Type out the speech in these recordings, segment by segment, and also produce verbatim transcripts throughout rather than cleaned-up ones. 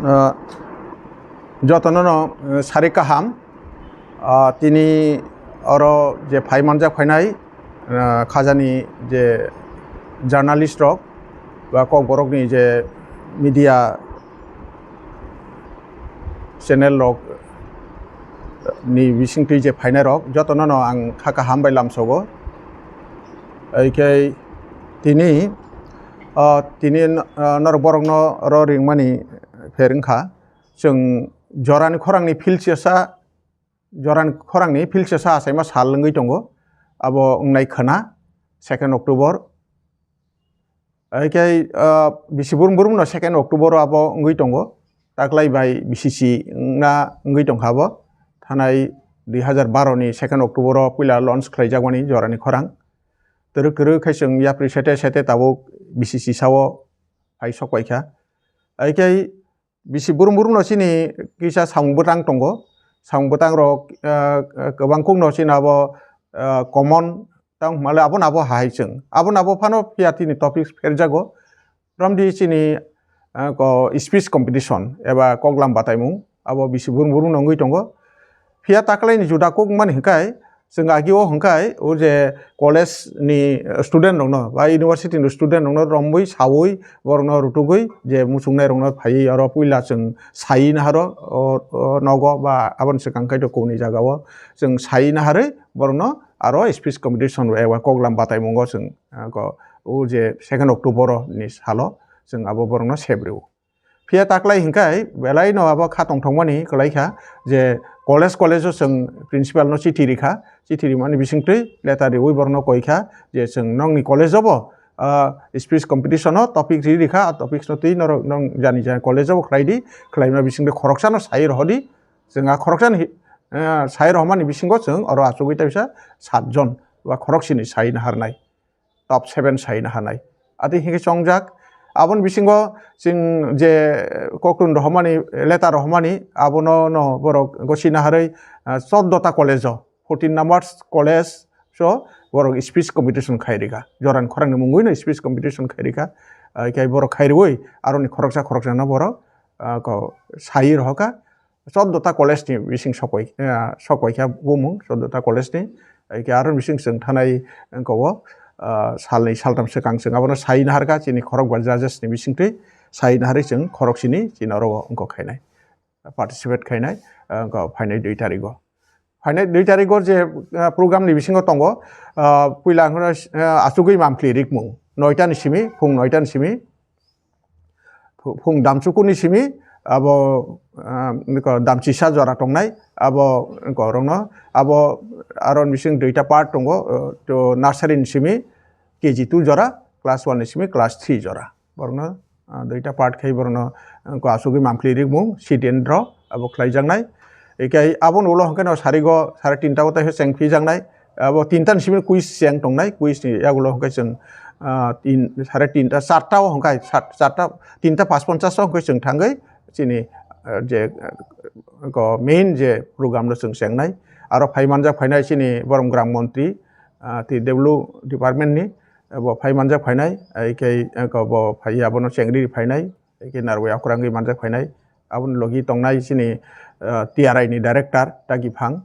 Ah, jotono no, eh, sari kaham. Ah, tini oro je phai manjak phainai, ah, khajani je journalist rok ba kokborok ni je media channel rok ni bisingtwi je phainai rok jotono no ang kha kaham bai lamsogo. Ai khe tini, ah, tini, ah, norok borokno oro ringmani pher wngkha. Chwng jorani khorangni philsesa, jorani khorangni philsesa achaima sal wngwi tongo. Abo wngnai khwna, second October. Ai khe, ah, bisi burum burum no second October o abo wngwi tongo. Taklai bai B C C wngna wngwi tongkha abo. Thanai dui hazar baro ni second October o puila launch khlaijakmani jorani khorang. Twrwk twrwk khai chwng yapri sete sete tabuk B C C sao phai sok paikha. Ai khe bisi burum burum no chini kisa samung bwtang tongo. Samung bwtang rok, ah, kwbang kuk no chini abo, ah, common tang male abo nabo hai chwng. Abo nabo phano phiya tini topics pherjago. Romdi chini, ah, ko speech competition eba koklam bataimung abo bisi burum burum no wngwi tongo. Phiya taklai ni juda kuk mani hwnkhe, chwng agi o hwnkhe o je college ni student rokno ba university ni student rokno romwi sawi borokno rutugwi je muchungnai rokno phaiwi oro puila chwng sai naharo o, o nogo ba aboni swkang kaitor kubuni jaga o chwng sai naharwi borokno aro speech competition eba koklam bataimungo chwng, ah, ko, o je second October ni salo chwng abo borokno sep rwo. Phiya taklai hwnkhe belai no abo kha tongthokmani kwlai kha je college, college o chwng principal no chithi rikha, chithi rimani bisingtwi letter riwi borokno koi kha je chwng nongni college o bo, ah, speech competition o topic ri rikha, a topics no twi norok nong jani jani college o bo khlai di, khlaima bisingtwi khoroksa no sai rohodi, chwng a khoroksa ni, ah, sai rohmani bisingo chwng oro achugwi ta bisa sat jon ba khoroksini sai naharnai. Top seven sai naharnai. Ati hingke chongjak. Aboni bisingo chwng je koktun rohormani, letter rohormani, abono no borok gosina harwi, ah, choddo ta college o, fourteen numbers college so borok speech competition khai rikha. Joran khorangni mungwi no speech competition khai rikha. Ah, khe borok khai rwi aroni khoroksa khoroksa no borok, ah, ko sai rohorkha. Choddo ta college ni bising sokoi, ah, sokoi kha bumung, choddo ta college ni. Ai khe aro bising chwng thanai wngkha o, ah, salni saltham swkang chwng abono sai naharkha chini khorokbar judges ni bisingtwi sai naharwi chwng khoroksini chini oro wngkha khainai, participate khainai, ah, wngkha phainai dui tarigo. Phainai dui tarigo je, ah, program ni bisingo tongo, ah, puila wngkha, ah, achugwi mampli rikmung noita ni simi, phung noita ni simi, Phu-, phung damchukuni simi abo, ah, niko damchisa jora tongnai, abo niko rokno, abo aro bising duita part tongo, ah, to nursery ni simi K G two jora, class one ni simi class three jora. Borokno, ah, duita part khai borokno, ah, ko asugwi mampli rikmung, sit and draw, abo khlaijaknai. Ekai aboni ulo hwnkhe no sarigo sare tinta o taiso cheng phijaknai. Abo tinta ni simi quiz cheng tongnai, quiz ni yagulo hwnkhe chwng, ah, tin, sare tinta, charta o hwnkhe, sat-, charta, tinta pas ponchas o hwnkhe chwng thangwi chini, ah, je, ah, ko main je program no chwng chengnai. Aro phai manjak phainai chini borom gram montri, ah, T W department ni, abo phai manjak phainai, ai khe, ah, ko bo phai abono chengri phainai, ai khe narwui akurangwi manjak phainai. Aboni logi tongnai chini, ah, T R I ni director Dagi Phang.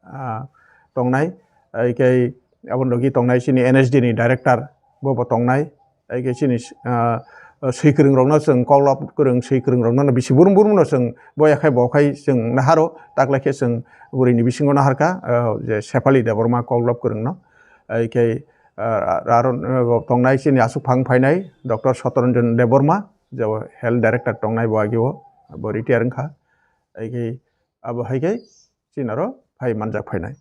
Ah, tongnai, ai khe aboni logi tongnai chini N S D ni director bo bo tongnai, ai khe chini, ah, swi kwrwng rokno chwng koklop kwrwng swi kwrwng rokno bisi burum burum no chwng boya khai bo khai chwng naharo taklai khe chwng bwrwi ni bisingo naharkha, ah, je Sefali Debbarma koklop kwrwng no, ai khe, ah, aro, ah, tongnai chini aswk phang phainai Doctor Satoranjan Debbarma je health director tongnai bo agi o bo retire wngkha, ai khe abo hai khe chini aro phai manjak phainai.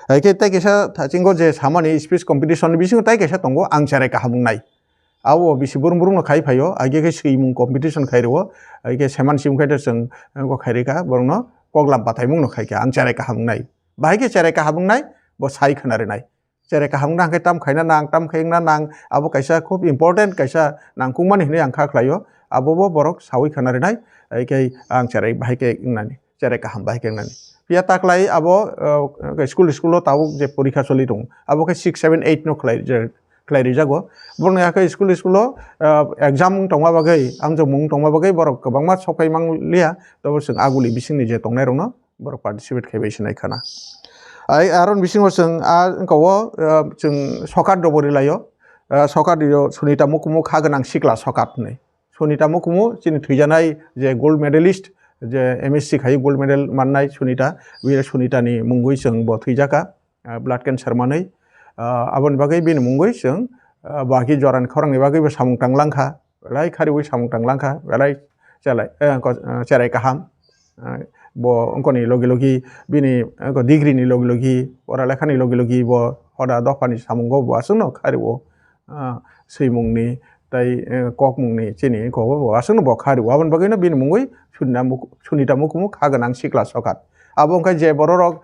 Hai khe tei kaisa thachingo je samani speech competition ni bisingo tei kaisa tongo ang cherai kaham wngnai. Abo bisi burum burum no khai phaio, age khe swimung competition khai rwo, age khe seman sim khai to chwng, eh, bo khai rikha, borokno koklam bataimung no khai kha, ang cherai kaham wngnai. Bahai khe cherai kaham wngnai, bo sai khna rinai. Cherai kaham wngna hwnkhe tam khaina nang, tam khaina nang, abo kaisa khub important kaisa nangkukmani hinwi ang kha khlaio. Abo bo borok sawi khna rinai, ai khe ang cherai bahai khe wngnani, cherai kaham bahai khe wngnani. Phiya taklai abo, uh, school, school o tabuk je porikha choli tongo, abo khe six, seven, eight no khlai je khlai rijago. Borokni hakhe school school o exam wng tongma bagwi, amjokmung wng tongma bagwi borok kwbangma sok phai manliya, tobo chwng aguli bisingni je tongnai rokno borok participate khaibai se nai khana. Ai aron bisingo chwng a wngka o chwng sokat rwbo rilaio. Sokat rio Sunita Mukumu kha gwnang sikla sokat hinwi. Sunita Mukumu chini thwijanai je gold medalist, je M S C khai gold medal mannai Sunita, bini Sunita ni mungwi chwng bo thwijaka, blood cancer manwi. Aboni bagwi bini mungwi chwng baki jorani khorangni bagwi bo samung tanglangkha, belai khariwi samung tanglangkha, belai chelai, cherai kaham. Bo wngkoni logi logi bini degree ni logi logi pora lekhani logi logi bo hoda dophani samungo bo aswkno khario. Swimungni tai kokmungni chini kobo bo aswkno bo khario. Aboni bagwino bini mungwi Sunita Mukumu kha gwnang sikla sokat. Abo wngkha je bororok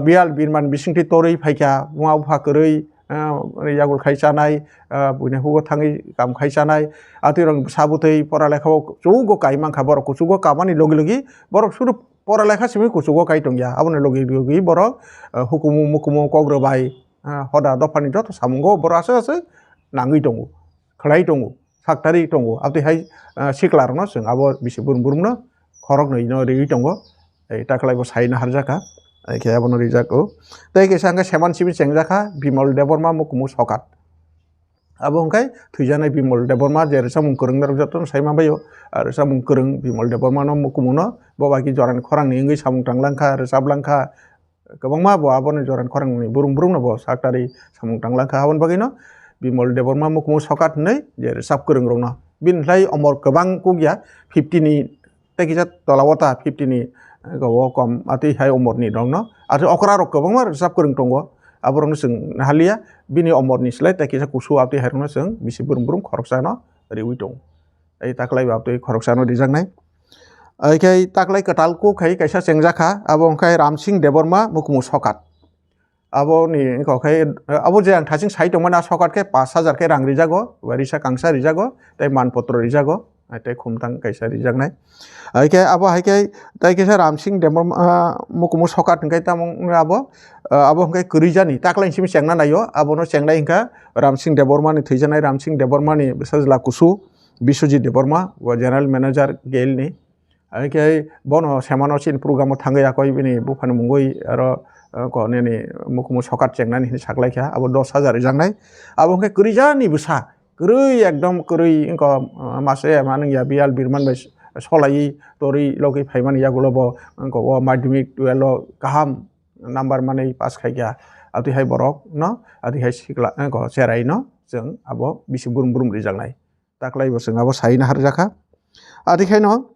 biyal birman bisingtwi torwi phaikha, buma bupha kwrwi, yagul khai chanai, buini hugo thangwi kam khai chanai, atwi rok sabutwi pora lekha o kuchugo kai mankha, borok kuchugo kamani logi logi borok suru pora lekha simi kuchugo kai tongya, aboni logi logi borok hukumu mukumu kok rwbai, hoda dophani joto samungo borok aswk aswk nangwi tongo, khlai tongo, saktari tongo, abtwi hai sikla rokno chwng abo bisi burum burumno khoroknwi no riwi tongo. Ei taklai bo sai naharjakha, ai khe abono rijak o. Tei kisa hwnkhe seman simi chengjakha Bimol Debbarma Mukumu Sokat. Abo hwnkhe thwijaknai Bimol Debbarma je rwchapmung kwrwng norok jotono sai manbaio. Rwchapmung kwrwng Bimol Debbarma no Mukumu no bo bai khe jorani khorang ni wngwi samung tang langkha, rwchap langkha. Kwbangma bo aboni jorani khorang ni burum burum no bo saktari samung tang langkha. Aboni bagwi no Bimol Debbarma Mukumu Sokat hinwi je rwchap kwrwng rok no. Bini khlai omor kwbang kukya, fifty ni tei kisa tola o ta fifty ni, eh, o kom atwi hai omor ni rok no. Atwi okra rok kwbangma rwchap kwrwng tongo. Aborok no chwng nahaliya, bini omor ni slai tei kisa kusu atwi hai rok no chwng bisi burum burum khoroksa no riwi tongo. Ai taklai ba atwi khoroksa no rijaknai. Ai khe taklai kwtal kuk hai kaisa chengjakha, abo wngkha Ramsing Debbarma Mukumu Sokat. Aboni wngkha khe, abo je ang thasing sai tongmani, a sokat khe pash hajar khe rang rijago, ba risa kangsa rijago, tei manpotro rijago, tei khumtang kaisa rijaknai. Hai khe abo hai khe tei kisa Ramsing Debbarma, ah, Mukumu Sokat hwnkhe tamo wngkha abo, ah, abo hwnkhe kwrwi jani, taklai simi chengna naio, abono chengnai hwnkha Ramsing Debbarma ni, thwijaknai Ramsing Debbarma ni bwsajla kusu Biswajit Debbarma, bo General Manager Gail ni. Hai khe bono semano chini program o thangwi yakoi bini buphani mungwi aro, eh, ko nini Mukumu Sokat chengnani hinwi saklaikha, abo dos hajar rijaknai. Abo hwnkhe kwrwi jani bwsa, kwrwi ekdom kwrwi wngkha, eh, mase manwngya biyal birman bai solaiwi torwi logwi phaimani yagulo bo wngkha o madhyamik twelve o kaham number manwi pass khaikha. Atwi hai borok no, atwi hai sikla, wngkha cherai no chwng abo bisi burum burum rijaknai. Taklai bo chwng abo sai naharjakha. Atwi khaino,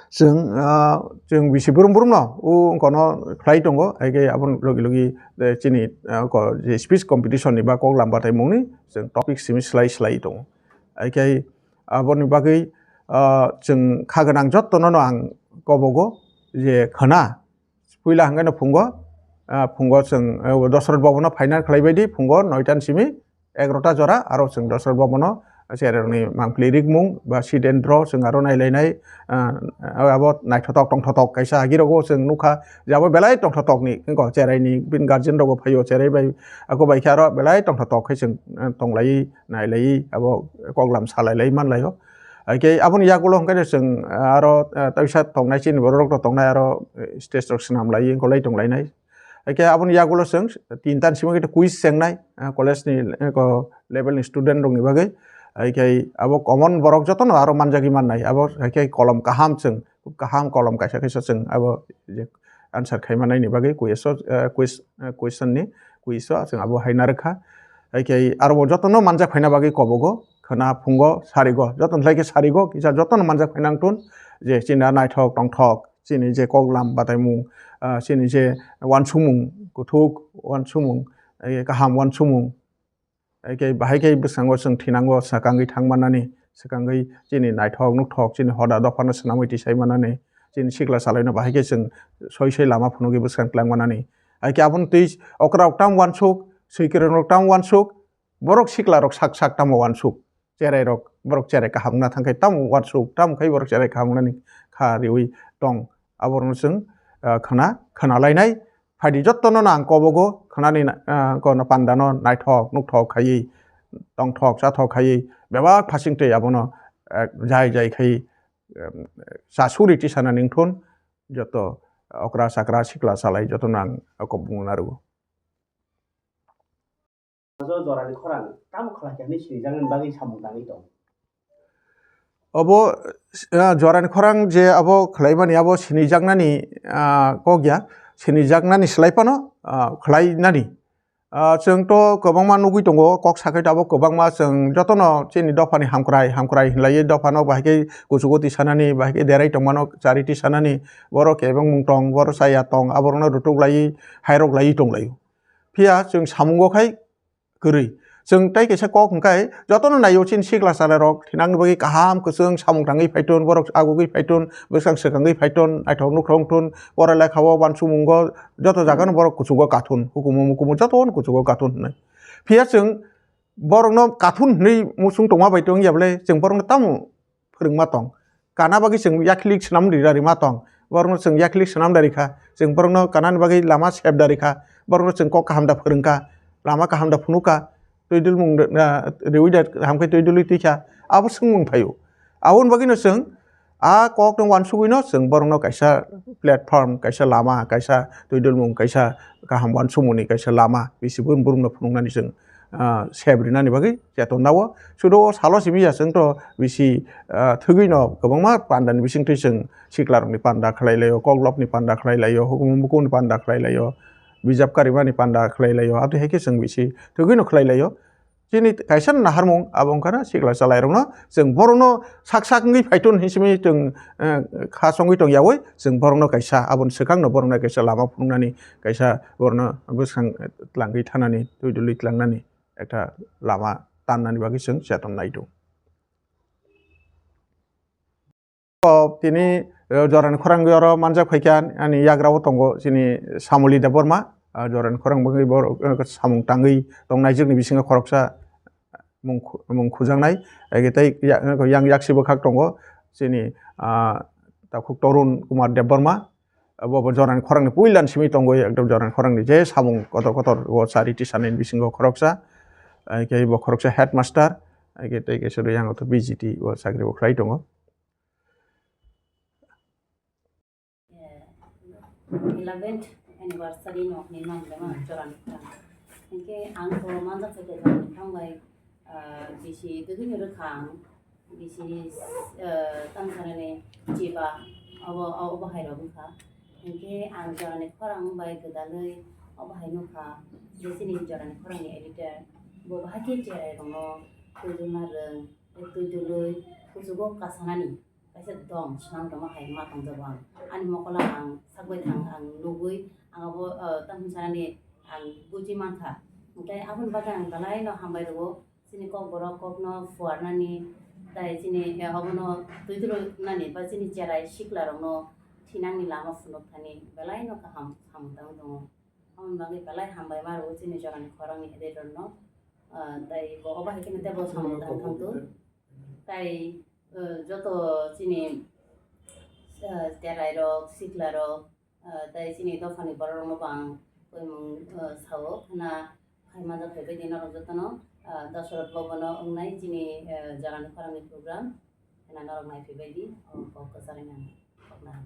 Chwng, ah, chwng bisi burum burum no, o wngkha no khlai tongo, hai khe aboni logi logi, eh, chini, ah, ko, je speech competition ni ba kok lam batai mungni chwng topic simi slai slai tongo. Hai khe aboni bagwi, ah, chwng kha gwnang jotono no ang kobogo je khwna, puila hwnkhe no phungo, ah, phungo chwng, eh, Dosrot Bhavan o final khlai bai di, phungo noita ni simi, egarota jora, aro chwng Dosrot Bhavan o chererokni mangpili rikmung ba sit and draw chwng aro nailainai, ah, abo naithotok tongthotok kaisa agirogo chwng nukha je abo belai tongthotokni wngkha, cheraini bini guardian rokbo phaio, cherai bai ako bai khe aro belai tongthotok khe chwng, ah, tonglaiwi nailaiwi abo koklam salailai manlaio. Hai khe aboni yagulo hwnkhe chwng, ah, aro, ah, teisa tongnai chini borok rok tongnai aro, eh, stage rok swnam laiwi wngkha lai tonglainai. Hai khe aboni yagulo chwng tinta ni simi khe quiz chengnai, ah, college ni, eh, ko level ni student rok ni bagwi. Hai khe abo common borok jotono aro manjagwi mannai. Abo hai khe kolom kaham chwng, kaham kolom kaisa kaisa chwng abo je answer khai manai ni bagwi quiz o, eh, quiz, eh, question ni quiz o chwng abo hai narwkha. Hai khe aro bo jotono manjak phaina bagwi kobogo, khwna phungo, sarigo, jotono lai khe sarigo, kisa jotono manjak phaina wngthun je chini naithok tongthok. Chini je koklam bataimung, ah, chini je uansukmung, kuthuk uansukmung, eh, kaham uansukmung, eh, khe bahai khe bwskango chwng thinango, swkangwi thang mannani, swkangwi chini naithok nukthok, chini hoda dophano swnamwi tisai mannani, chini sikla salaino bahai khe chwng soi soi lama phunugwi bwskang twlang mannani. Hai khe abono twi okra rok tamo uansuk, swikwrwng rok tamo uansuk, borok sikla rok sak sak tamo uansuk, cherai rok, borok cherai kaham wngna thang khe tamo uansuk, tamo khai borok cherai kaham wngnani kha riwi tong. Aborokno chwng, ah, khwna, khwna lainai. Phaidi jotono no ang kobogo khwnani, ah, kono panda no naithok nukthok khaiwi tongthok chathok khaiwi bebak phasing twi abono, eh, jai jai khai, em, chasuri tisanani wngthun joto okra chakra sikla salai jotono ang kok bumung narwgo. Ojo jorani khorang tamo khlai khe hinwi sinijaknani bagwi samung tangwi tong? Obo, ah, jorani khorang je abo khlaimani abo sinijaknani, ah, kok ya, sinijaknani slai phano, ah, khlainani. Ah, chwng to kwbangma nugwi tongo, kok sakhai to abo kwbangma chwng jotono chini dophani hamkrai, hamkrai hinlaiwi dophano bahai khe kuchugo tisanani, bahai khe derai tongmano charity sanani, borok kebengmung tong, borok chaya tong, aborokno rutuk laiwi, hairok laiwi tonglaio. Phiya chwng samungo khai kwrwi. Chwng tei kaisa kok hwnkhai jotono naio chini sikla chalairok thinangni bagwi kaham kwchwng samung tangwi phaitun, borok agugwi phaitun, bwskang swkangwi phaitun, naithok nukhung thun, pora lekha o uansumungo joto jagano borok kuchugo kathun, hukumu mukumu jotono kuchugo kathun hwnwi. Phiya chwng borokno kathun hwnwi muchung tongma bai tong ya bwle chwng borokno tamo phwrwngma tong. Kana bagwi chwng yaklik swnam rira rima tong. Borokno chwng yaklik swnam da rikha. Chwng borokno kanani bagwi lama sep da rikha. Borokno chwng kok kaham da phwrwngkha. Lama kaham da phunukha. Twi dulmung da, na, riwi da hamkhe twi dulwi twikha. Abo swngmung phaio. Aboni bagwino chwng a kokno uansugwino chwng borokno kaisa platform, kaisa lama, kaisa twi dulmung, kaisa kaham uansukmungni kaisa lama bisi borokno phunuknani chwng ah, sep rinani bagwi cheton nao. Sudo o salo simi ya chwng to bisi, ah, thwgwi no kwbangma panda ni bisingtwi chwng sikla rokni panda khlai laio, koklopni panda khlai laio, hukumu bukumni panda khlai laio, bijap karimani panda khlai laio, abo hai khe chwng bisi thwgwi no khlai laio. Chini kaisa naharmung abo wngkha na sikla chalairokno chwng borokno sak sak wngwi phaitun hinwi simi chwng, eh, kha chongwi tong yaui chwng borokno kaisa aboni swkangno borokno kaisa lama phunuknani kaisa borokno bwskang tlangwi thanani twi dulwi tlangnani ekta lama tannani bagwi chwng cheton nai tongo. O tini, eh, jorani khorang oro manjak phaikha ani yagra o tongo chini Samoli Debbarma, ah, jorani khorang bagwi bor, eh, samung tangwi tongnai jwkni bisingo khoroksa mung khu-, mung khujaknai, ege tei ya-, yang yaksi bwkhak tongo chini, ah, takhuk Torun Kumar Debbarma. Abo bo jorani khorangni puila ni simi tongo, ekdom jorani khorangni je samung kotor kotor o charity sanani bisingo khoroksa, eh, khe bo khoroksa headmaster, eh, khe tei kaisa yang to B G T o chakri bo khlai tongo. Eleventh anniversary no hinwi mang jama jorani khorang. Hinkhe ang to manjak khe jorani khorang bai, ah, bisi dugini rwkha ang. Bisi, eh, tamo sanani chiba, obo, obo hai rok wngkha. Hinkhe ang jorani khorang bai gwdalwi obo hai nukha, je chini jorani khorangni editor, bo bahai khe cherai rokno twijlna rwng, tei twi dulwi kuchugo kasanani kaisa dom swnam tongma hai ma tongjago ang. Ani mokolo ang sakbai thang, ang nugwi, ang abo, eh, tamo sanani ang buji mankha. Hinkhe aboni bagwi ang belai no hambai rwo. Chini kokborok kokno phuarnani, tai chini, eh, obono twi twrwknani ba chini cherai siklarokno thinangni lama phunukthani belaino kaham samung tangwi tongo. Aboni bagwi belai hambai ma rwo chini jorani khorangni editorno, ah, tai bo obo hai kheno teibo samung tang thangtwi. Tai, eh, joto chini, eh, cherairok, siklarok, Ah, tei chini dophani bororokno bo ang poimung, ah, sao, khna khai manjak phaibaidi norok jotono, ah, Dasarath Bhavan-o wngnai chini, ah, jorani khorangni program, khna norok naiphaibaidi, o kok kwcharwi nang kokna.